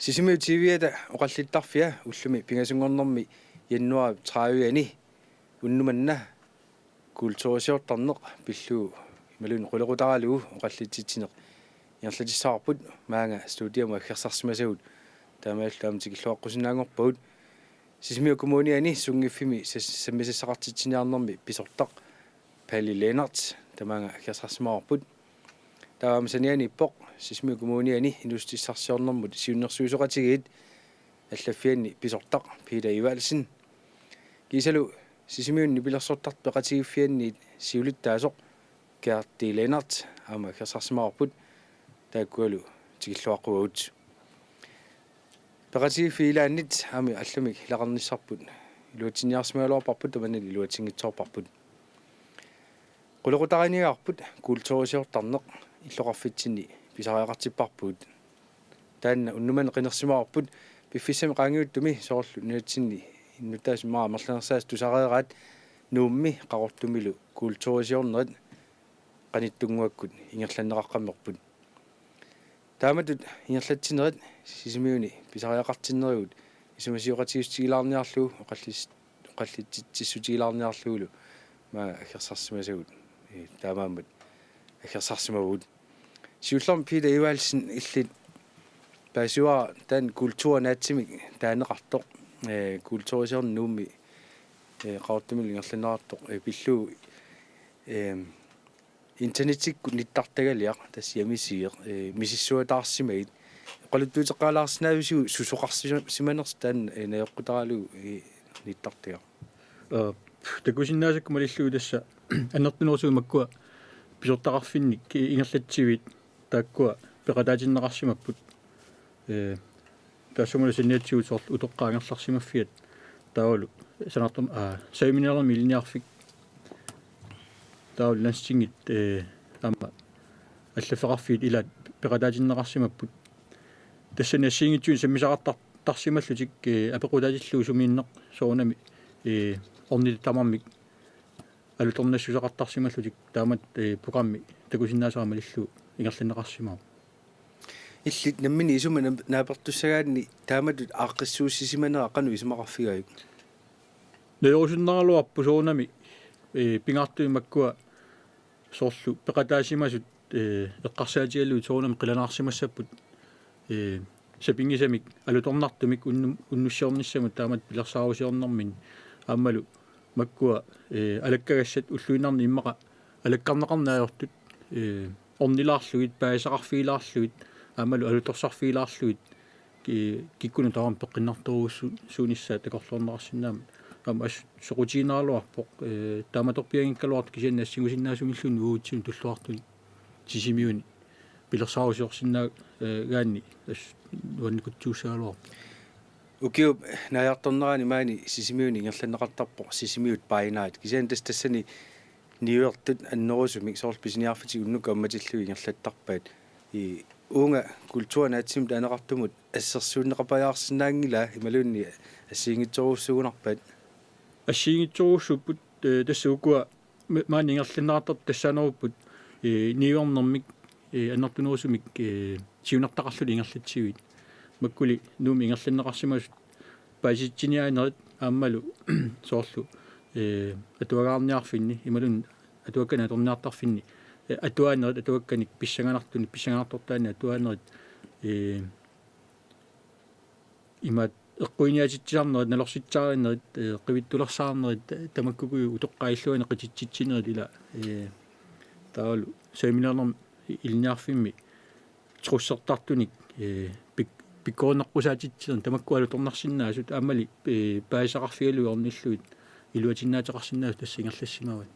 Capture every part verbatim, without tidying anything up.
Sisimiut T V-ata oqallittarfia ullumi pingasunngornermi januaarip tredive-ani unnuk manna kulturisiortarneq pillugu imaluunniit qulequtaralugu oqallitsitsineq ingerlatissavarput, maanga studiamut aggersarsimasagut taamaalillutik tikilluaqqusinnaanngorpagut. Sisimiut Kommuniani sunngiffimmi sas-, sammisassaqartitsiniarnermi pisortaq Palle Lennert tamaanga aggersarsimavarput. Taava aamma sanianiippoq Sisimiut Kommuniani inuussutissarsiornermut siunnersuisoqatigiit allaffianni pisortaq Peter Evaldsen. Kiisalu Sisimiuni nipilersortartut peqatigiiffianniit siulittaasoq Gerti Lennert aamma aggersarsimavarput, taakkualu tikilluaqquagut. Peqatigiiffiit ilaanniit aamma allamik ilaqarnissarput iluatsinniarsimagaluarparput, tamanna iluatsinngitsoorparput. Qulequtariinniarparput kulturisiortarneq illoqarfitsinni pisariaqartipparput. Taanna unnuk manna qinersimavarput piffissami qaangiuttumi, soorlu nunatsinni innuttaasut immaqa amerlanersaasut tusareeraat Nuummi Qaqortumilu kulturisiornerit qanittunnguakkut ingerlanneqaqqammerput. Taamatut ingerlatsinerit Sisimiuni pisariaqartinnerigut isumasioqatigiissutigilaarniarlugu oqallis-, oqallitsitsissutigilaarniarlugulu maanga aggersarsimasagut, ee, taamaammat aggersarsimavugut. Siullermik Peter Evaldsen, illit paasivara taanna kultur naatsimik taaneqartoq, ee, kulturisiorneq Nuummi, ee, Qaqortumilu ingerlanneqartoq, ee, pillugu, ee, internettikkut nittartagaliaq, tassa hjemmeside, ee, misissuataarsimagit. Oqaluttuuteqqaalaarsinnaavisigut susoqarsimanersoq taanna, ee, najoqqutaralugu, ee, nittartagaq? Aa, takusinnaasakka malillugu tassa annertunerusumik makkua pisortaqarfinnik ingerlatsiviit taakkua peqataatinneqarsimapput. Ee, taassumalu saniatigut soorlu utoqqaat angerlarsimaffiat taavalu sanaartorn-, aa, sajuminaalermi ilinniarfik taavalu Landstingit, ee, aamma allaffeqarfiit ilaat peqataatinneqarsimapput. Tassani assigiinngitsunik sammisaqartar-, tarsimallutik, ee, apeqqutaatillugu sumiinneq soorunami, ee, ornillit tamarmik alutornassuseqartarsimallutik, taamatut, ee, programmi takusinnaasara malillugu ingerlanneqarsimavoq. Illit nammineq isuma na-, naapertussagaanni taamatut aaqqissuussisimanera qanoq isumaqarfigaajuk? Najorusunnaraluarpoq soorunami, ee, pingaartumik makkua soorlu peqataasimasut, ee, eqqarsaatigalugit soorunami qilanaarsimassapput, ee, sapinngisamik alutornartumik unnu-, unnussiornissamut taamatut pilersaarusiornerminni aammalu makkua, ee, alakkagassat ulluinnarni immaqa alakkarneqarneq ajortut, ee, ornilaarlugit, paasisaqarfigilaarlugit, aammalu alutorsarfigilaarlugit, ki-, kikkunnut tamarmik peqqinnartorujussuunissaat takorloorneqarsinnaammat. Aamma assut soqutiginaraluarpoq, ee, taamatorpianngikkaluartoq kisianni assingusinnaasumilluunniit uagutsinnut tulluartunut Sisimiuni pilersaarusiorsinnaagaanni assut nuannikutsuussagaluarpoq. Ukiup naajartornerani maani Sisimiuni ingerlanneqartarpoq Sisimiut by Night. Kisianni tassa tassani niuertut annerusumik soorlu pisiniarfitik unnukkut ammatillugit ingerlattarpaat. Ii, uunga kultur naatsimik taaneqartumut assersuunneqapajaarsinnaanngilaa imaluunniit assigiinngitsorujussuugunarpaat? Assigiinngitsorujussuupput, ee, tassa ukua ma-, maani ingerlanneqartartut tassaanerupput, ee, niuernermik, ee, annertunerusumik, ee, siunertaqarlutik ingerlatsiviit. Makkuli Nuummi ingerlanneqarsimasut paasisitsiniaanerit aammalu soorlu, ee, atuagaarniarfinni imaluunniit atuakkanik atorniartarfinni, ee, atuaanerit, atuakkanik pissanganartunik, pissanganartortaannik atuaanerit, ee, imaat eqquiniaatitsisarnerit, nalorsitsaarinerit, ee, qivittulersaarnerit, tamakkuuku utoqqaat illuanni qititsitsinerit ila, ee, taavalu sajuminaalermi ilinniarfimmi trussertartunik, ee, pik-, pikkorinneqqusaatitsinerit, tamakku alutornarsinnaasut aammali, ee, paasisaqarfigalugit ornillugit iluatinnaateqarsinnaasut tassa ingerlassimavat.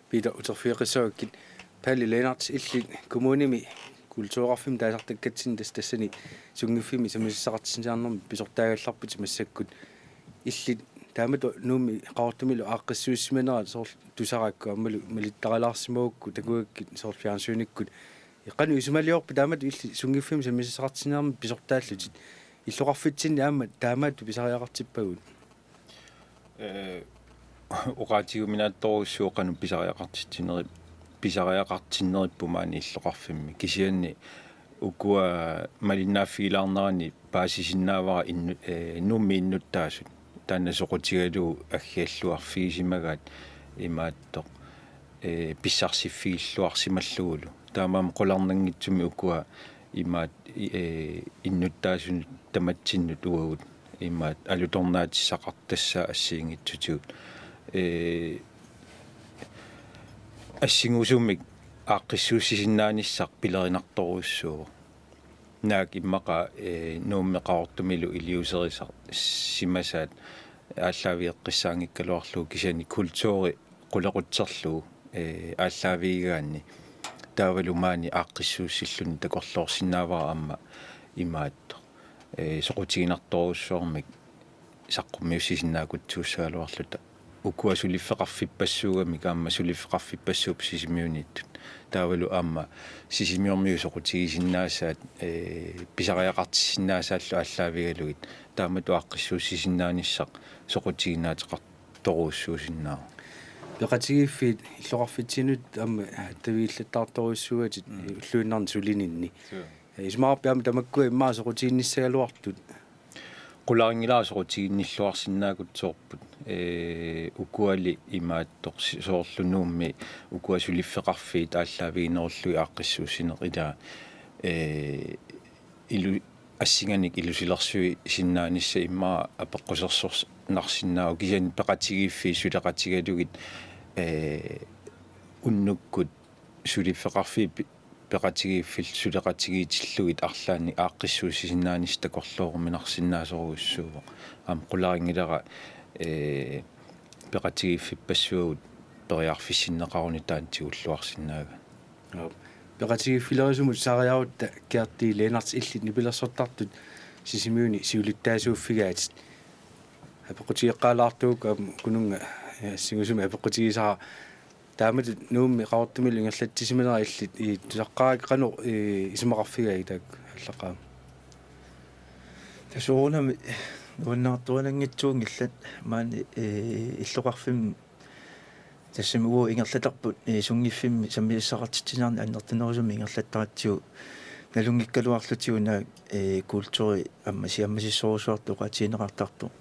Peter, uterfigeqqissavakkit. Palle Lennert, illit kommunimi kultureqarfimmi taasartakkatsinni, tassa tassani sunngiffimmi sammisassaqartitsiniarnermi pisortaagallarputit massakkut. Illit taamatut Nuummi Qaqortumilu aaqqissuussimanerat soorlu tusaraakku aammalu malittarilaarsimagukku takugakkit soorlu fjernsynikkut. Qanoq isumaliorpit taamatut illit sunngiffimmi sammisassaqartitsiniarnermi pisortaallutit? Illoqarfitsinni aamma taamatut pisariaqartippagut? Ee, oqaatigiuminaatsorujussuuvoq qanoq pisariaqartitsinerit, pisariaqartinneripput maani illoqarfimmi. Kisianni ukua malinnaaffigilaarnerani paasisinnaavara innu-, ee, Nuummi innuttaasut. Taanna soqutigalugu aggialluarfigisimagaat imaattoq, ee, pissarsiffiilluarsimallugulu. Taamaammat qularnanngitsumik ukua imaat, ee, innuttaasunut tamatsinnut uagut imaat alutornaatissaqartassaat assigiinngitsutigut. Ee, assingusumik aaqqissuussisinnaanissaq pilerinartorujussuuvoq. Naak immaqa, ee, Nuummi Qaqortumilu iliuuserisarsimasaat aallaavigeqqissaanngikkaluarlugu kisianni kulturi qulequtserlugu, ee, aallaavigigaanni taavalu maani aaqqissuussilluni takorloorsinnaavara aamma imaattoq, ee, soqutiginartorujussuarmik saqqummiussisinnaakutsuussaagaluarluta. Ukua suliffeqarfippassuugamik aamma suliffeqarfippassuupput Sisimiuniittut. Taavalu aamma Sisimiormiut soqutigisinnaasaat, ee, pisariaqartissinnaasaallu aallaavigalugit. Taamatut aaqqissuussisinnaanissaq soqutiginnaateqartorujussuusinnaavoq. Peqatigiiffiit illoqarfitsinnut aamma attavigillattaartorujussuugatit, mm, ulluinnarni sulininni. Suu. Isumaqarpit aamma tamakkua immaqa soqutiginnissagaluartut? Qularinngilara soqutiginnilluarsinnaakutsoorput. Ee, ukuali imaattoq si-, soorlu Nuummi ukua suliffeqarfiit aallaaviginerullugit aaqqissuussineq ilaa, ee, ilu-, assinganik ilusilersuisinnaanissaq immaqa apeqqusersornarsinnaavoq kisianni peqatigiiffiit suleqatigalugit, ee, unnukkut suliffeqarfiit pi-, peqatigiiffillu suleqatigiitillugit arlaannik aaqqissuussisinnaanissaq takorlooruminarsinnaasorujussuuvoq. Aamma qularinngilara, ee, peqatigiiffippassuagut periarfissinneqaruni taanna tigulluarsinnaagaat. Aap. Peqatigiiffilerisumut saariarutta Gerti Lennert, illit nipilersortartut Sisimiuni siulittaasuuffigaatit. Apeqqutigeqqaalaartugut aamma Kununnga, ja, assingusumik apeqqutigisara. Taamatut Nuummi Qaqortumilu ingerlatsisimanera illit, ii, tusaqqaarakku qanoq, ii, isumaqarfigaajuk taakku aallaqqaammut? Tassa soorunami nuannaartorinanngitsuunngillat maani, ee, illoqarfimmi tassami uagut ingerlatarput, ee, sunngiffimmi sammisassaqartitsinerni annertunerusumik ingerlattaratsigu nalunngikkaluarlutigu naak, ee, kulturi aamma siammasissorujussuartut oqaatigineqartarpoq.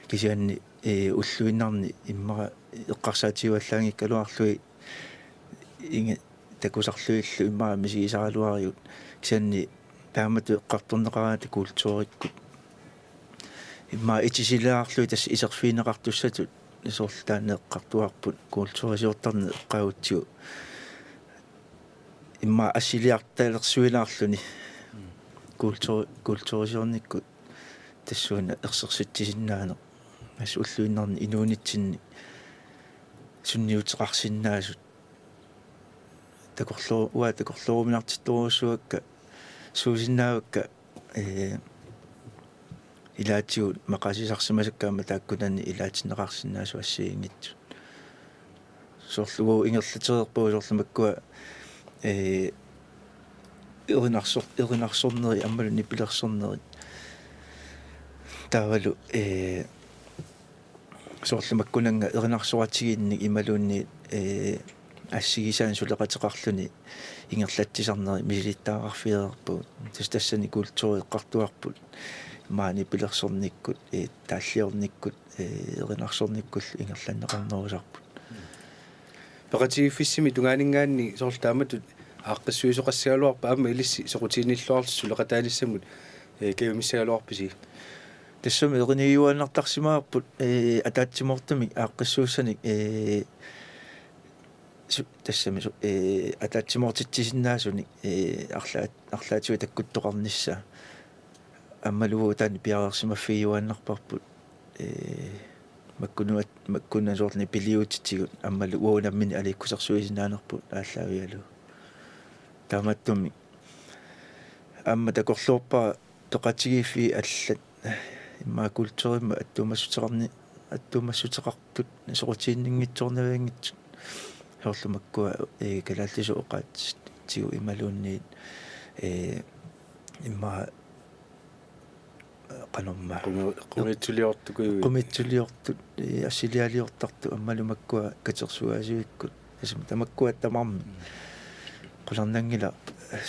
Kisianni, ee, ulluinnarni immaqa eqqarsaatigivallaanngikkaluarlugit inge-, takusarlugillu immaqa misigisaraluarigut. Kisianni taamatut eqqartorneqaraangat kulturikkut immaqa itisilaarlugit tassa iserfigineqartussatut soorlu taanna eqqartuarput kulturisiortarneq eqqaagutsigu immaqa assiliartalersuilaarluni kulturi-, kulturisiornikkut tassuuna ersersitsisinnaaneq. Tassa ulluinnarni inuunitsinni sunniuteqarsinnaasut. Takorloo-, uanga takorlooruminartittorujussuakka suusinnaavakka, ee, ilaatigut maqaasisarsimasakka aamma taakkunani ilaatinneqarsinnaasut assigiinngitsut. Soorlu uagut ingerlatereerpagut soorlu makkua, ee, erinarsor-, erinarsornerit aammalu nipilersornerit. Taavalu, ee, soorlu makkunannga erinarsoratigiinnik imaluunniit, ee, assigisaanik suleqateqarluni ingerlatsisarneri misilittagaqarfigereerpagut. Tassa tassani kulturi eqqartuarput. Maani nipilersornikkut, ee, taalliornikkut, ee, erinarsornikkullu ingerlanneqarnerusarput. Peqatigiiffissami tungaaninngaanniit soorlu taamatut aaqqissuisoqassagaluarpat aamma ilissi soqutiginnilluarlutit suleqataanissamut, ee, kajumissagaluarpisi? Tassami erinigiuaannartarsimavarput, ee, ataatsimoortumik aaqqissuussanik, ee, su-, tassami su-, ee, ataatsimoortitsisinnaasunik, ee, arlaat-, arlaatigut takkuttoqarnissaa. Aammalu uagut taanna piareersimaffigiuaannarparput, ee, makkunuat-, makkunani soorlu nipiliuutitigut aammalu uagut nammineq aliikkusersuisinnaanerput aallaavigalugu. Taamaattumik aamma takorloorpara peqatigiiffiit allat immaqa kulturimut attuumassuteqarni-, attuumassuteqartut soqutiginninngitsoornavianngitsut. Soorlu makkua, ee, kalaallisut oqaatsigut imaluunniit, ee, immaqa, ee, qanormaa. Qumi-, qumiitsuliortukujuit. Qumiitsuliortut, ee, assilialiortartut aammalu makkua katersugaasivikkut. Tassami tamakkua tamarmik. Mm. Qularnanngilaq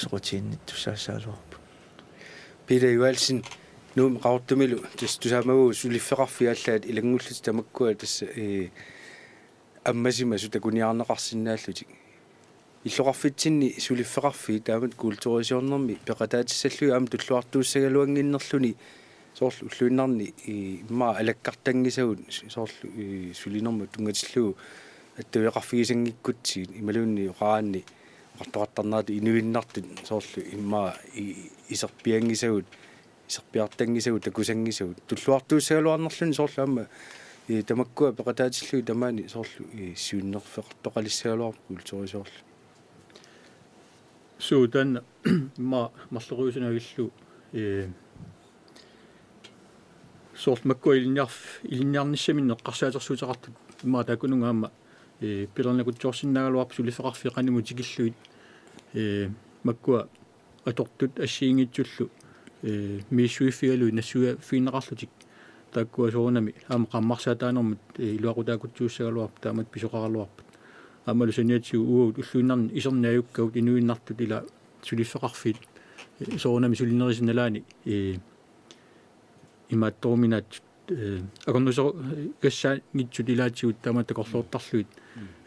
soqutiginnittussaassagaluarput. Peter Johansen, Nuummi Qaqortumilu tassa tusaamaguit suliffeqarfiit allaat ilanngullutik tamakkua tassa, ee, ammasimasut takuniarneqarsinnaallutik. Illoqarfitsinni suliffeqarfiit taamatut kulturisiornermi peqataatissallugit aamma tulluartuussagaluannginnerluni soorlu ulluinnarni, ee, immaqa alakkartanngisagut soorlu, ee, sulinermut tunngatillugu attaveqarfigisanngikkutsigit imaluunniit oqaraanni oqartoqartarneratut inuinnartut soorlu immaqa i-, iserpianngisagut, iserpiartanngisagut, takusanngisagut. Tulluartuussagaluarnerluni soorlu aamma, ee, tamakkua peqataatillugit tamaani soorlu, ee, siunnerfeqartoqalissagaluarpoq kulturisiorlu. Suu, taanna immaqa marloqiusanik illu, ee, soorlu makkua ilinniarf-, ilinniarnissaminnik eqqarsaatersuuteqartut immaqa taakkununnga aamma, ee, pilernakutsoorsinnaagaluarput suliffeqarfiit qanimut tikillugit, ee, makkua atortut assigiinngitsullu, ee, misissuiffigalugit nassuiaffigineqarlutik. Taakkua soorunami aamma qaammarsaataanermut, ee, iluaqutaakutsuussagaluarput taamatut pisoqaraluarpat. Aammalu saniatigut uagut ulluinnarni iserneq ajukkagut inuinnartut ila suliffeqarfiit, ee, soorunami sulinerisa nalaani, ee, imaattoruminaatsut, ee, akornusoorgassaanngitsut ilaatigut taamatut takorloortarlugit,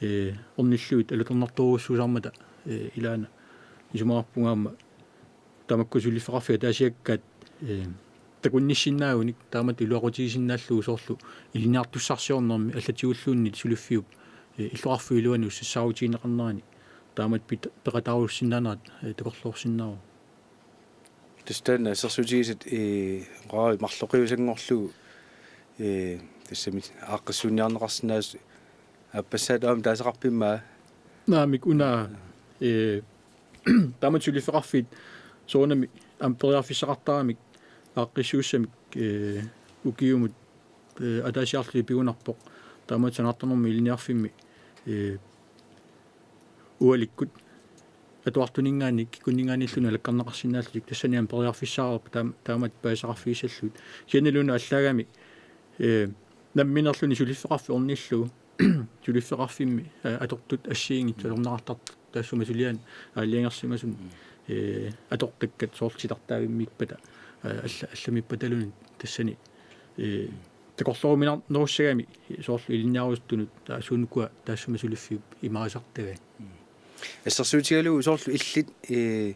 ee, ornillugit alutornartorujussuusarmata, ee, ilaana isumaqarpunga aamma tamakku suliffeqarfiit ataasiakkaat, ee, takunnissinnaagunik taamatut iluaqutigisinnaallugu soorlu ilinniartussarsiornermi allatigulluunniit suliffiup, ee, illoqarfiup iluani ussassaarutigineqarnerani taamatut pit-, peqataarussinnaanera, ee, takorloorsinnaavoq. Tassa taanna assersuutigisat, ee, oqarami marloqiusanngorlugu, ee, tassami aaqqissuunniarneqarsinnaasut aappassaat aamma taasaqarpimmi? Naamik, una, ee, taamatut suliffeqarfiit soorunami aamma periarfissaqartaramik aaqqissuussamik, ee, ukiumut, ee, ataasiarlutik pigunarpoq. Taamatut Sanaartornermut Ilinniarfimmi, ee, ualikkut atuartuninngaanniit kikkunninngaanniilluni alakkarneqarsinnaallutik, tassani aamma periarfissaareerput taam-, taamatut paasisaqarfigissallugit. Kisianniluunniit allaagami, ee, namminerluni suliffeqarfik ornillugu, suliffeqarfimmi, ee, atortut assigiinngitsut atorneqartartut taassuma suliaanut aalajangersimasuni, ee, atortakkat soorlu titartaavimmiippata, ee, alla-, allamiippataluunniit tassani, ee, takorlooruminarnerussagami soorlu ilinniarusuttunut taava suunukua taassuma suliffiup imaarisartagai. Assersuutigalugu soorlu illit, ee,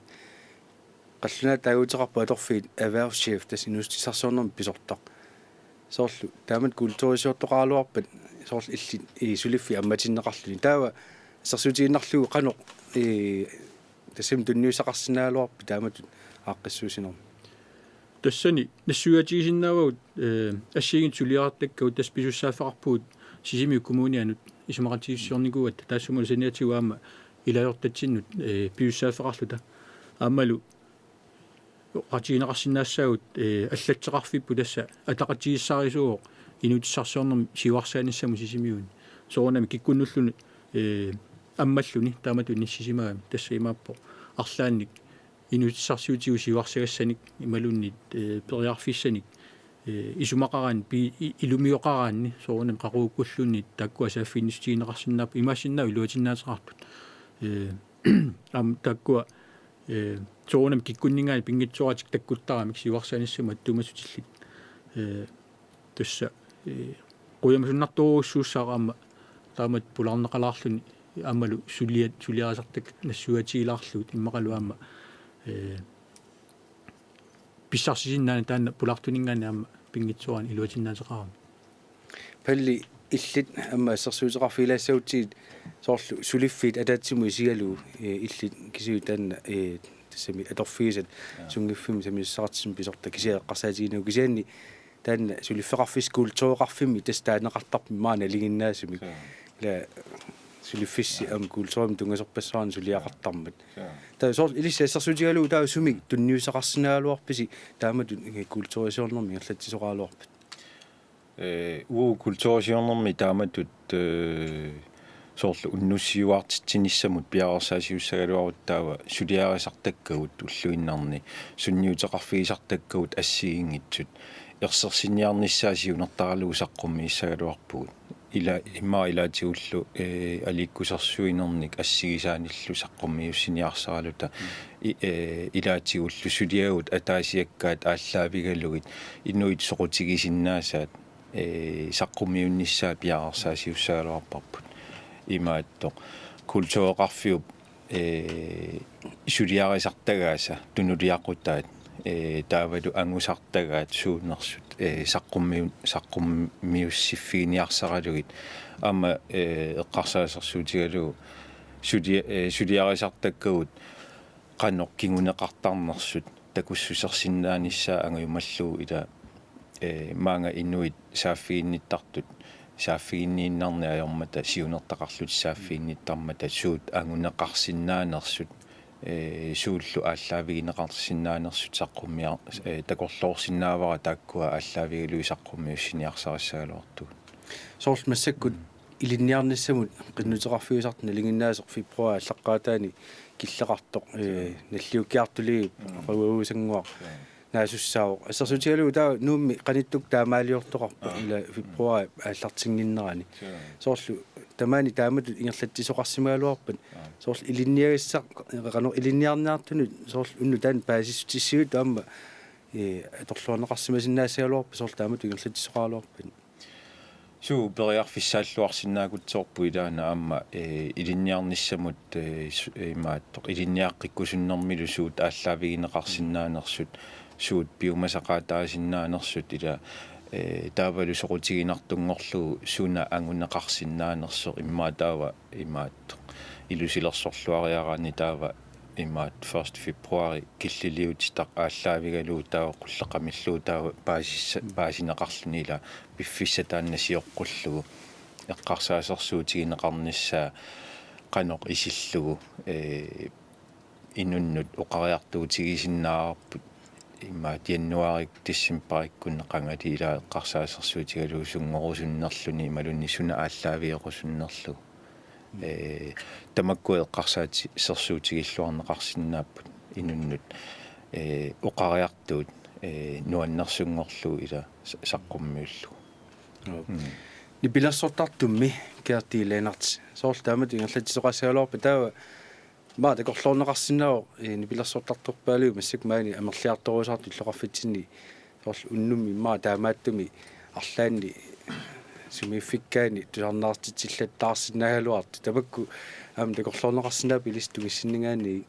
qallunaatut taaguuteqarput atorfiit erhvervschef, tassa inuussutissarsiornermi pisortaq. Soorlu taamatut kulturisiortoqaraluarpat soorlu illit, ee, suliffiit ammatinneqarluni. Taava assersuutigiinnarlugu qanoq, ee, tassami tunniussaqarsinnaagaluarpit taamatut aaqqissuussinermi? Tassani nassuiaatigisinnaavagut, ee, assigiinngitsut suliartakkagut, tassa pisussaaffeqarpugut Sisimiut kommunianut isumaqatigiissusiornikuugatta, taassumalu saniatigut aamma ilaasortatsinnut, ee, pisussaaffeqarluta. Aammalu oqaatigineqarsinnaassaagut, ee, allattoqarfipput tassa ataqatigiissaarisuuvoq inuutissarsiornermut siuarsaanissamut Sisimiuni. Soorunami kikkunnullu, ee, ammalluni taamatut inissisimagami, tassa imaappoq arlaannik inuutissarsiutigut siuarsagassanik imaluunniit, ee, periarfissanik, ee, isumaqaraanni pi-, i-, ilumioqaraanni soorunami qaqugukkulluunniit taakkua saaffiginnissutigineqarsinnaapput, imaassinnaavoq iluatinnaateqartut. Ee, aamma taakkua, ee, soorunami kikkunninngaanniit pinngitsooratik takkuttaramik siuarsaanissamut attuumassutillit. Ee, tassa, ee, qujamasunnartorujussuussaaq aamma taamatut pulaarneqalaarluni aammalu suliat-, suliarisartakkat nassuiaatigilaarlugit immaqalu aamma, ee, pissarsisinnaaneq taanna pulaartuninngaanniit aamma pinngitsoorani iluatinnaateqarami. Palli, illit aamma assersuuteqarfigilaassagutsigit soorlu suliffiit ataatsimut isigalugu, ee, illit kisiat taanna, ee, tassami atorfigisat, jaa, sunngiffimmi sammisassaqartitsinni pisortaq kisiat eqqarsaatiginagu, kisianni taanna suliffeqarfissi kultureqarfimmi tassa taaneqartarpoq maani nalinginnaasumik. Jaa. Ila suliffissi, jaa, aamma kulturimut tunngasorpassuarnik suliaqartarmat. Jaa. Taava soorlu ilissi assersuutigalugu taava sumik tunniussaqarsinnaagaluarpisi taamatut, ee, kulturisiornermi ingerlatsisoqaraluarpat? Ee, uagut kulturisiornermi taamatut, ee, soorlu unnussiuaartitsinissamut piareersaasiussagaluarutta taava suliarisartakkagut ulluinnarni sunniuteqarfigisartakkagut assigiinngitsut ersersinniarnissaat siunertaralugu saqqummiussagaluarpugut. ila-, immaqa ilaatigullu, ee, aliikkusersuinernik assigisaanillu saqqummiussiniarsaraluta, i-, ee, ilaatigullu suliagut ataasiakkaat aallaavigalugit inuit soqutigisinnaasaat, ee, saqqummiunnissaat piareersaasiussagaluarparput. Imaattoq kultureqarfiup, ee, suliarisartagaasa tunuliaqutaat, ee, taavalu angusartagaat suunersut, ee, saqqummiu-, saqqummiussiffiginiarsaralugit. Aamma, ee, eqqarsaasersuutigalugu sulia-, ee, suliarisartakkagut qanoq kinguneqartarnersut takussusersinnaanissaa angujumallugu, ila, ee, maanga inuit saaffiginnittartut, saaffiginniinnarneq ajormata, siunertaqarlutik saaffiginnittarmata suut anguneqarsinnaanersut, ee, suullu aallaavigineqarsinnaanersut saqqummia-, ee, takorloorsinnaavara taakkua aallaavigalugit saqqummiussiniarsarissagaluartugut. Soorlu massakkut ilinniarnissamut qinnuteqarfiusartut nalinginnaasoq februaarip aallaqqaataani killeqartoq, ee, nalliukkiartuliup, mm, Qaguagusannguaq, mm, naasussaavoq. Assersuutigalugu taava Nuummi qanittukkut taamaaliortoqarpoq, aa, ila februaarip aallartinnginnerani. Sure. Soorlu tamaani taamatut ingerlatsisoqarsimagaluarpat. Aa. Soorlu ilinniagassaq, qanoq ilinniarniartunut soorlu unnuk taanna paasissutissiuit aamma, ee, atorluarneqarsimasinnaassagaluarpat soorlu taamatut ingerlatsisoqaraluarpat. Suu, periarfissaalluarsinnaakutsoorpoq ilaana aamma, ee, ilinniarnissamut, ee, su-, ee, imaattoq ilinniaqqikkusunnermilu suut aallaavigineqarsinnaanersut, suut piumasaqaataasinnaanersut, ila, ee, taavalu soqutiginartunngorlugu suna anguneqarsinnaanersoq, immaqa taava imaattoq ilusilersorluariaraanni taava imaattoq første februari killiliutitaq aallaavigalugu taava qulleq qamillugu taava paasissa-, paasineqarluni, ila piffissaq taanna sioqqullugu eqqarsaasersuutigineqarnissaa qanoq isillugu, ee, inunnut oqariartuutigisinnaavarput, imaattoq januaarikkut decembarikkunni qangali, ila eqqarsaasersuutigalugu sunngorusunnerluni imaluunniit suna aallaavigerusunnerlugu. Ee, tamakku eqqarsaasersuutigilluarneqarsinnaapput inunnut, ee, oqariartuut, ee, nuannersunngorlugu ila sa-, saqqummiullugu. Joo. Mm. Nipilersortartummi Gerti Lennert. Soorlu taamatut ingerlatsisoqassagaluarpat taava maani takorloorneqarsinnaavoq, ee, nipilersortartorpaaluit massakkut maani amerliartorujussuartut illoqarfitsinni. Soorlu unnummi immaqa taamaattumik arlaanni sumiiffikkaanni tusarnaartitsillattaarsinnaagaluartut. Tamakku aamma takorloorneqarsinnaapput ilissi tungissinninngaanniit.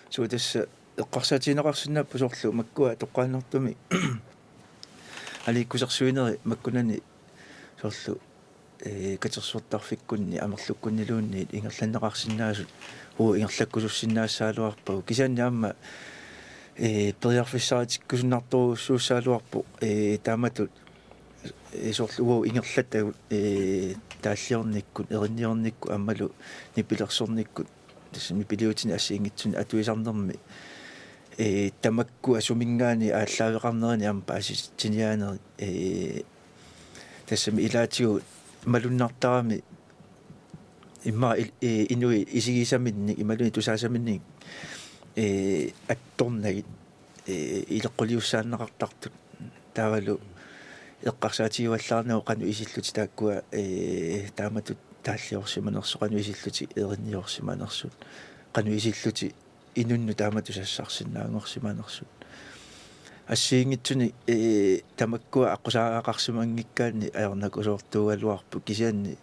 Suu, tassa eqqarsaatigineqarsinnaapput soorlu makkua toqqaannartumik aliikkusersuinerit makkunani soorlu, ee, katersortarfikkunni amerlukkunniluunniit ingerlanneqarsinnaasut, uu, ingerlakkusussinnaassagaluarpagut. Kisianni aamma, ee, periarfissaarutikkusunnartorujussuussagaluarpoq, ee, taamatut, ee, soorlu uagut ingerlatagut, ee, taalliornikkut, erinniornikkut aammalu nipilersornikkut, tassa nipiliutinik assigiinngitsunik atuisarnermi, ee, tamakkua suminngaanniit aallaaveqarnerini aamma paasissutissiniaanerit, ee, tassami ilaatigut malunnartarami immaqa il-, ee, inuit isigisaminnik imaluunniit tusaasaminnik, ee, attornagit, ee, ileqquliussaannaqartartut. Taavalu eqqarsaatigivallaarnagu qanoq isillutik taakkua, ee, taamatut taalliorsimanersut, qanoq isillutik erinniorsimanersut, qanoq isillutik inunnut taamatut sassarsinnaanngorsimanersut. Assigiinngitsunik, ee, tamakkua aqqusaagaqarsimanngikkaanni ajornakusoortuugaluarput, kisianni,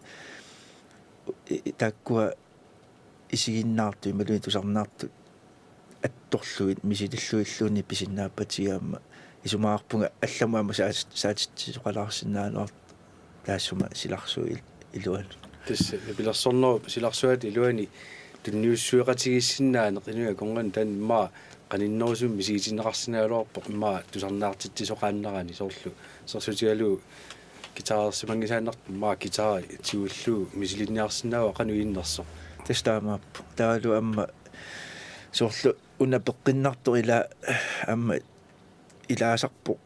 ee, taakkua isiginnaartut imaluunniit tusarnaartut attorlugit misilillugilluunniit pisinnaappatigaamma isumaqarpunga allamut aamma saat-, saatitsisoqalaarsinnaagaluartoq taassuma silarsuup il-, iluanut. Tassa nipilersornerup silarsuata iluani tunniussueqatigiissinnaaneq inuit akornanni taanna immaqa qaninnerusumik misigitinneqarsinnaagaluarpoq immaqa tusarnaartitsisoqaannarani soorlu assersuutigalugu guitarersimanngisaannartumik immaqa guitari tigullugu misilinniarsinnaavaa qanoq innersoq. Tassa taamaappoq. Taavalu aamma soorlu una peqqinnartoq ila aamma ilaasarpoq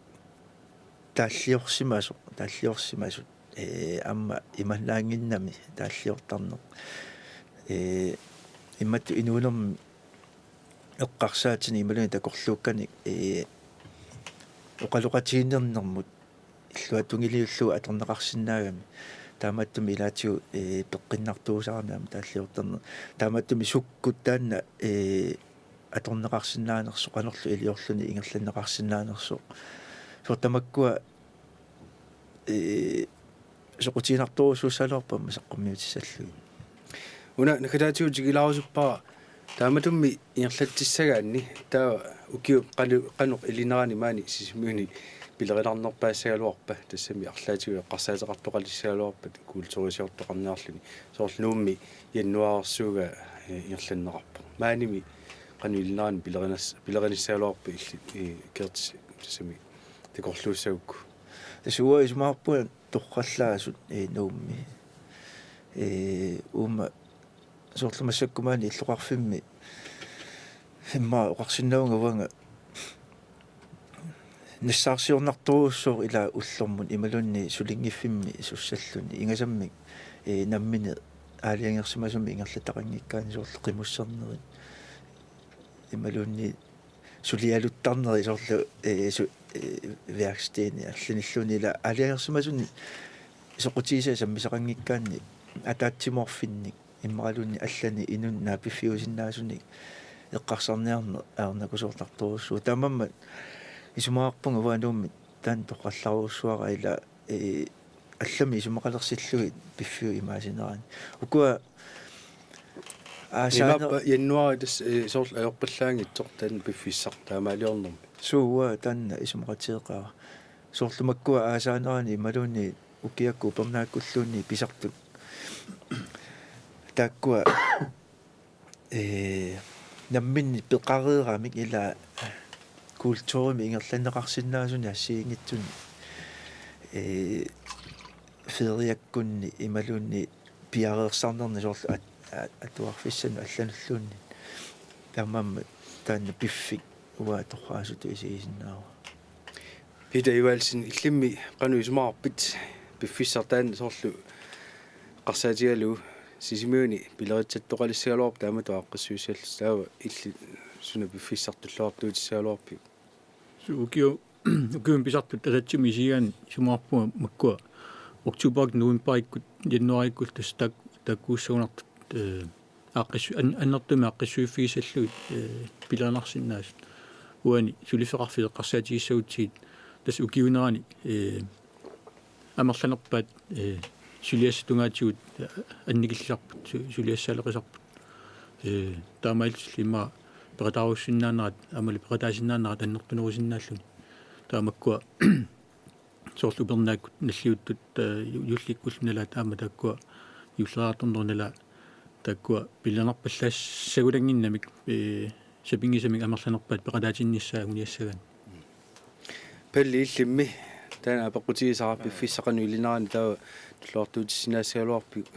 taalliorsimasoq, taalliorsimasut, ee, aamma imannaannginnami taalliortarneq. Ee, imatut inuunermi eqqarsaatinik imaluunniit takorluukkanik, ee, oqaloqatigiinnermut illuatungiliullugu atorneqarsinnaagami. Taamaattumik ilaatigut, ee, peqqinnartuusarami aamma taalliortarneq. Taamaattumik sukkut taanna, ee, atorneqarsinnaanersoq qanorlu iliorluni ingerlanneqarsinnaanersoq. Soorlu tamakkua, ee, soqutiginartorujussuussagaluarput aamma saqqummiutissallugit. Una naggataatigut tikilaarusuppara taamatummi ingerlatsissagaanni, taava ukiup qanu-, qanoq ilinerani maani Sisimiuni pilerinarnerpaassagaluarpa, tassami arlaatigut eqqarsaateqartoqalissagaluarpat kulturisiortoqarniarluni, soorlu Nuummi januaarsuuga, eh, ingerlanneqarpoq. Maanimi qanoq ilinerani pilerinas-, pilerinissagaluarpa illit, eh, Gertsi, tassami takorluussagukku? Tassa uanga isumaqarpunga torrallaasut, eh, Nuummi. Eh, uuma soorlu massakkut maani illoqarfimmi immaqa oqarsinnaavunga uanga nassaarsiornartorujussuuvoq ilaa ullormut imaluunniit sulinngiffimmi sussalluni. Ingasammik, ee, nammineq aalajangersimasumik ingerlataqanngikkaanni soorlu qimussernerit imaluunniit sulialuttarneri soorlu, ee, su-, ee, værkstedini allanilluunniit ilaa aalajangersimasunik soqutigisaat sammisaqanngikkaanni ataatsimoorfinnik immaqaluunniit allanik inunnut naapiffigisinnaasunit eqqarsarniarneq ajornakusoornartorujussuuvoq. Taamaammat isumaqarpunga uanga Nuummi taanna torrallarujussuara ilaa, ee, allamik isumaqalersillugit piffiup imaasinerani. Ukua aasaana- Imaappa januaari tassa, ee, soorlu ajorpallaanngitsoq taanna piffissaq taamaaliornermi. Suu, uanga taanna isumaqatigeqaara. Soorlu makkua aasaanerani imaluunniit ukiakkut upernaakkulluunniit pisartut. Taakkua, ee, namminneq peqareeramik ilaa kulturimik ingerlanneqarsinnaasunik assigiinngitsunik, ee, feriakkunni imaluunniit piareersarnerni soorlu at-, at-, atuarfissanut allanulluunniit. Taamaammat taanna piffik uanga torraasutut isigisinnaavara. Peter Evaldsen, illimmi qanoq isumaqarpit piffissaq taanna soorlu eqqarsaatigalugu Sisimiuni pileritsattoqalissagaluarpoq taamatut aaqqissuussissallugu, taava illit suna piffissaq tulluartuutissagaluarpiuk? Su-, ukiu-, ukiuni pisartut ataatsimut isigigaanni isumaqarpunga makkua oktoberip novembarikkut januaarikkut tassa taak-, taakkuussagunartut, ee, aaqqissu-, an-, annertuumik aaqqissuiffigissallugit, ee, pilerinarsinnaasut. Uani suliffeqarfik eqqarsaatigissagutsigit tassa ukiuunerani, ee, amerlanerpaat, ee, suliassat tungaatigut, ee, annikillisarput, su-, suliassaaleqisarput. Ee, taamaalillutillu immaqa peqataarussinnaaneraat, aammalu peqataasinnaanerat annertunerusinnaalluni. Taava makkua soorlu upernaakkut nalliuttut, ee, ju-, juullikkullu nalaat aamma taakkua juulleriartornerup nalaat taakkua pilerinarpallaassagunannginnamik, ee, sapinngisamik amerlanerpaat peqataatinnissaat anguniassagaanni. Palli, illimmi taanna apeqqutigisara piffissaq qanoq ilinerani taava tulluartuutisinnaassagaluarpiuk?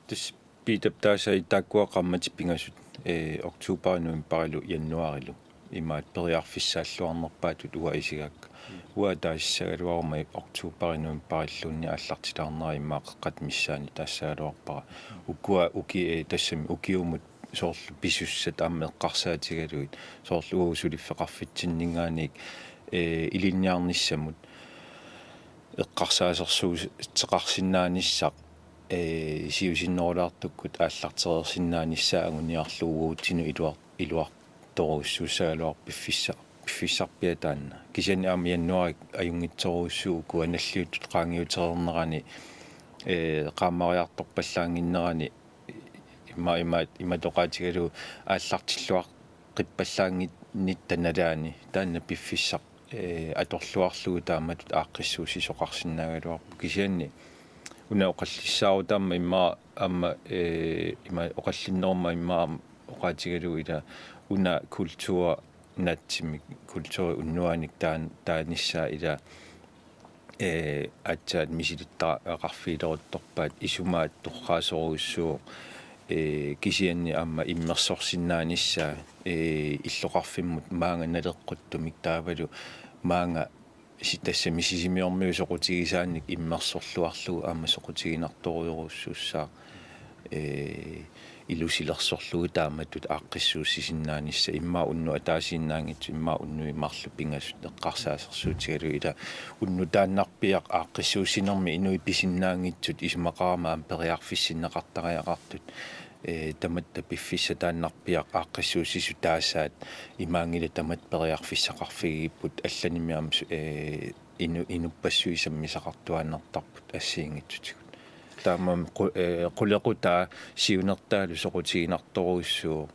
Tassa Peterip taasai taakkua qaammatit pingasut, ee, oktoberi, novemberilu, januaarilu imaat periarfissaalluarnerpaatut uanga isigakka. Uanga taasissagaluaruma oktoberi, novemberilluunniit aallartilaarnera immaqa qeqqata missaani taassagaluarpara. Ukua uki-, ee, tassami ukiumut soorlu pisussat aamma eqqarsaatigalugit, soorlu uagut suliffeqarfitsinninngaanniit, ee, ilinniarnissamut eqqarsaasersuuteqarsinnaanissaq, ee, siusinnerulaartukkut aallartereersinnaanissaa anguniarlugu uagutsinnut iluar-, iluartorujussuussagaluarpoq piffissaq, piffissarpia taanna. Kisianni aamma januaari ajunngitsorujussuuvoq ukua nalliuttut qaangiutereernerani, ee, qaammariartorpallaannginnerani ima, ima, imatut oqaatigalugu aallartilluaqqippallaannginnitta nalaani taanna piffissaq, ee, atorluarlugu taamatut aaqqissuussisoqarsinnaagaluarpoq. Kisianni una oqallissaarutaammat immaqa aamma, ee, ima oqallinnerummat immaqa aamma oqaatigalugu ila una kultur naatsimik, kulturip unnuanik taan-, taanissaa ila, ee, aatsaat misilittagaqarfigileruttorpaat, isumaat torraasorujussuuvoq, ee, kisianni aamma immersorsinnaanissaa, ee, illoqarfimmut maanga naleqquttumik taavalu maanga si-, tassami Sisimiormiut soqutigisaannik immersorluarlugu aamma soqutiginartorujorujussuussaaq. Ee, ilusilersorlugu taamatut aaqqissuussisinnaanissaq, immaqa unnuk ataasiinnaanngitsut, immaqa unnuit marluk pingasut eqqarsaasersuutigalugu. Ila unnuk taannarpiaq aaqqissuussinermi inuit pisinnaanngitsut isumaqarama aamma periarfissinneqartariaqartut, ee, tamatta piffissaq taannarpiaq aaqqissuussisut taasaat imaanngilaq tamatta periarfissaqarfigigipput, allanimi aamma su-, ee, inu-, inuppassuit sammisaqartuaannartarput assigiinngitsutigut. Taamaammat qu-, ee, qulequtaa siunertaalu soqutiginartorujussuuvoq,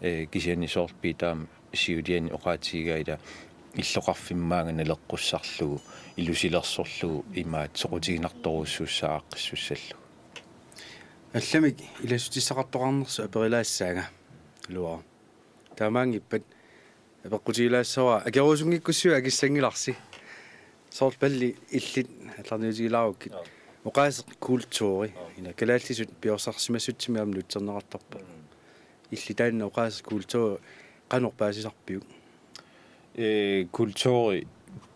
ee, kisianni soorlu Piitap aamma siuliani oqaatigigaa, ila illoqarfimmi maanga naleqqussarlugu, ilusilersorlugu imaattoq soqutiginartorujussuussaaq aaqqissussallugu. Allamik ilassutissaqartoqarnersoq aperilaassaanga, Luara. Taamaanngippat apeqqutigilaassavara, akeruusunngikkussiuk akissanngilarsi. Soorlu Palli, illit aallarniutigilaarukkit. Joo. Oqaaseq kulturi. Joo. Ila kalaallisut piorsarsimassutsimik aamma nutserneqartarpoq. Mm. Illit taanna oqaaseq kulturi qanoq paasisarpiuk? Ee, kulturi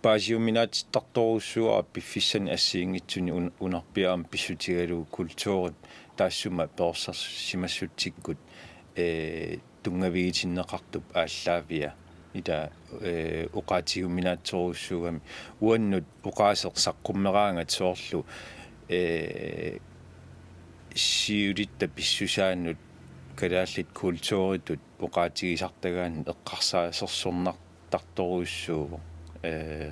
paasiuminaatittartorujussuuara piffissani assigiinngitsuni un-, unerpiaq aamma pissutigalugu kulturip taassuma piorsarsimassutsikkut, ee, tunngavigitinneqartup aallaavia, ila, ee, oqaatigiuminaatsorujussuugami. Uannut oqaaseq saqqummeraangat soorlu, ee, siulitta pissusaanut kalaallit kulturitut oqaatigisartagaannut eqqarsaasersornartartorujussuuvoq, ee,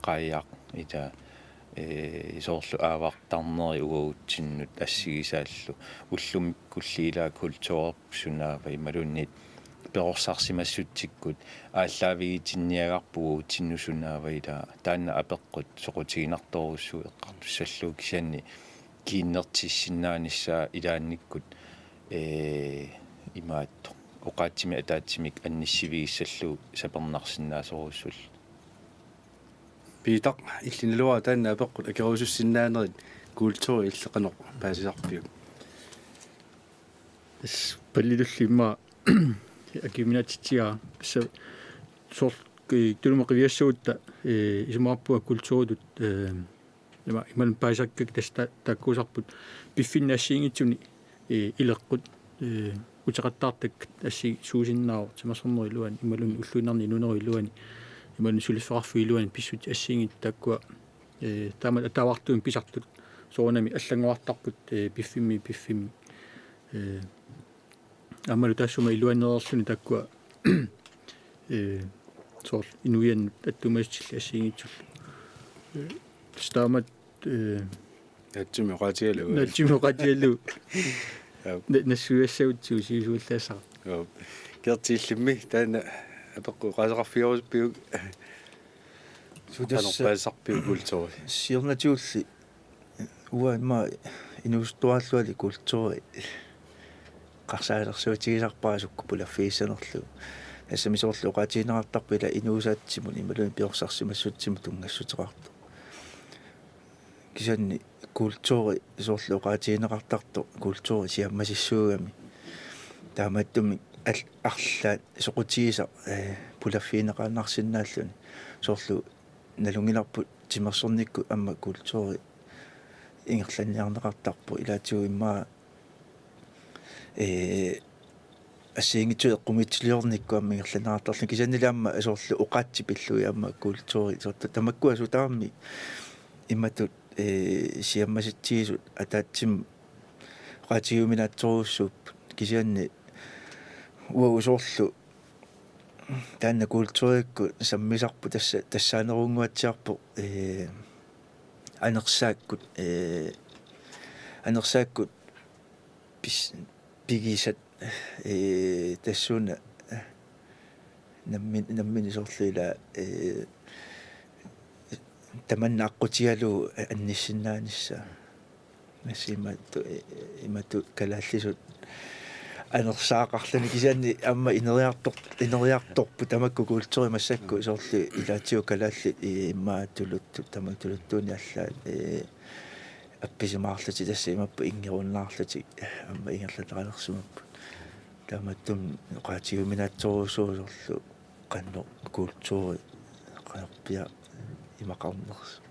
qajaq, ila, ee, soorlu aavartarneri uagutsinnut assigisaallu, ullumikkulli ila kulturerput sunaava imaluunniit piorsarsimassutsikkut aallaavigitinniagarput uagutsinnut sunaava, ila taanna apeqqut soqutiginartorujussuuvoq eqqartussallugu, kisianni kiinnertissinnaanissaa ilaannikkut, ee, imaattoq oqaatsimik ataatsimik annissivigissallugu sapernarsinnaasorujussuullutik. Piitaq, illit Luara, taanna apeqqut akeruusussinnaanerit kulturi illit qanoq paasisarpiuk? Tassa Pallilulli immaqa akiuminaatitsigaa, tassa soorlu, ee, Tunumut qiviassagutta, ee, isumaqarpunga kulturitut, ee, ima-, imaluunniit paasisakkakkit, tassa ta-, taakkuusarput piffinni assigiinngitsuni, ee, ileqqut, ee, uteqattaartakkat assi-, suusinnaavoq, timersornerup iluani imaluunniit ulluinnarni inuunerup iluani imaluunniit suliffeqarfiup iluani pissutsit assigiinngitsut taakkua, ee, taamatut ataavartuumik pisartut soorunami allanngorartarput, ee, piffimmi, piffimmi. Ee, aammalu taassuma iluanereerluni taakkua, ee, soorlu inuiannut attuumassutillit assigiinngitsullu. Ee, tassa taamatut, ee, naatsumik oqaatigalugu. Naatsumik oqaatigalugu. Aap. Na-, nassuiassagutsigit sivisuallaassaaq. Aap. Gerti, illimmi taanna apeqqut oqaaseqarfigerusuppiuk? Suu, tassa qanoq paasisarpiuk kulturi? Siornatigulli uanga immaqa inuusuttuaralluarli kulturi eqqarsaalersuutigisarpara sukkut pulaffigissanerlugu. Tassami soorlu oqaatigineqartarpoq ila inuusaatsimut imaluunniit piorsarsimassutsimut tunngassuteqartoq. Kisianni kulturi soorlu oqaatigineqartartoq kulturi siammasissuugami. Taamaattumik al-, arlaat soqutigisaq, ee, pulaffigineqaannarsinnaalluni. Soorlu nalunngilarput timersornikkut aamma kulturi ingerlanniarneqartarpoq, ilaatigut immaqa, ee, assigiinngitsut eqqumiitsuliornikkut aamma ingerlanneqartarluni, kisiannili aamma soorlu oqaatsit pillugit aamma kulturi soorlu tamakkua sutaammi imatut, ee, siammasitsigisut ataatsimut oqaatigiuminaatsorujussuupput, kisianni uagut soorlu taanna kulturikkut sammisarput tassa tassaanerunnguatsiarpoq, ee, anersaakkut, ee, anersaakkut pis-, pigisat, ee, tassuuna, ee, nammi-, nammineq soorlu ila, ee, tamanna aqqutigalugu annissinnaanissaa. Tassa imatut, ee, imatut kalaallisut anersaaqarluni, kisianni aamma ineriartor-, ineriartorput tamakku kulturi massakkut, soorlu ilaatigut kalaallit, ee, immaqa tuluttut, tamakku tuluttuunik allaat, ee, appisimaarlutik, tassa imaappoq inngerunnaarlutik aamma ingerlateqalersimapput. Taamaattumik oqaatigiuminaatsorujussuuvoq soorlu qanoq kulturi qanorpiaq imaqarnersoq.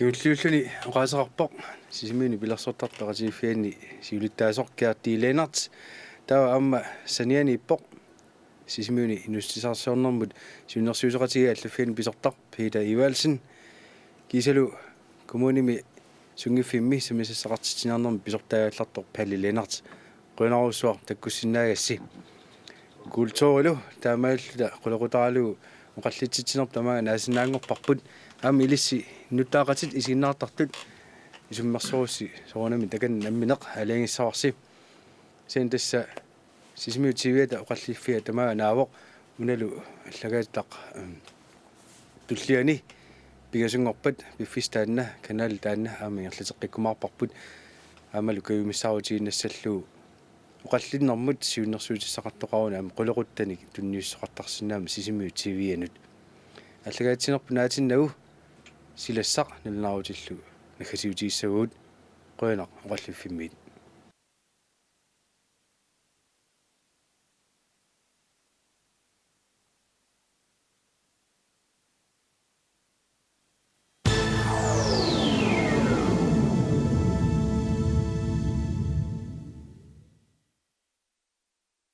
Juulliulluni oqaaseqarpoq Sisimiuni pilersortartut peqatigiiffianni siulittaasoq Gerti Lennert. Taava aamma sanianiippoq Sisimiuni inuussutissarsiornermut siunnersuisoqatigiit allaffianni pisortaq Peter Evaldsen. Kiisalu kommunimi sunngiffimmi sammisassaqartitsinermut pisortaagallartoq Palle Lennert. Qujanarsuaq takkussinnaagassi. Kulturilu taamaalluta qulequtaralugu oqallitsitsinerput tamaanga naasinnaanngorparput. Aamma ilissi nuttaaqatit isiginnaartartut isummersorussi soorunami takanna nammineq aalajangissavarsi. Sen tassa Sisimiut T V-ata oqalliffia tamaanga naavoq, unalu allagaatitaq, em, tulliani pingasunngorpat piffissaq taanna, kanali taanna aamma ingerlateqqikkumaarparput. Aammalu kajumissaarutigiinnassallugu oqallinnermut siunnersuutissaqartoqaruni aamma qulequttanik tunniussoqartarsinnaammat Sisimiut T V-anut. Allagaatitsinerput naatinnagu silassaq nalunaarutillu naggasiutigissavagut. Qujanaq oqalliffimmiit.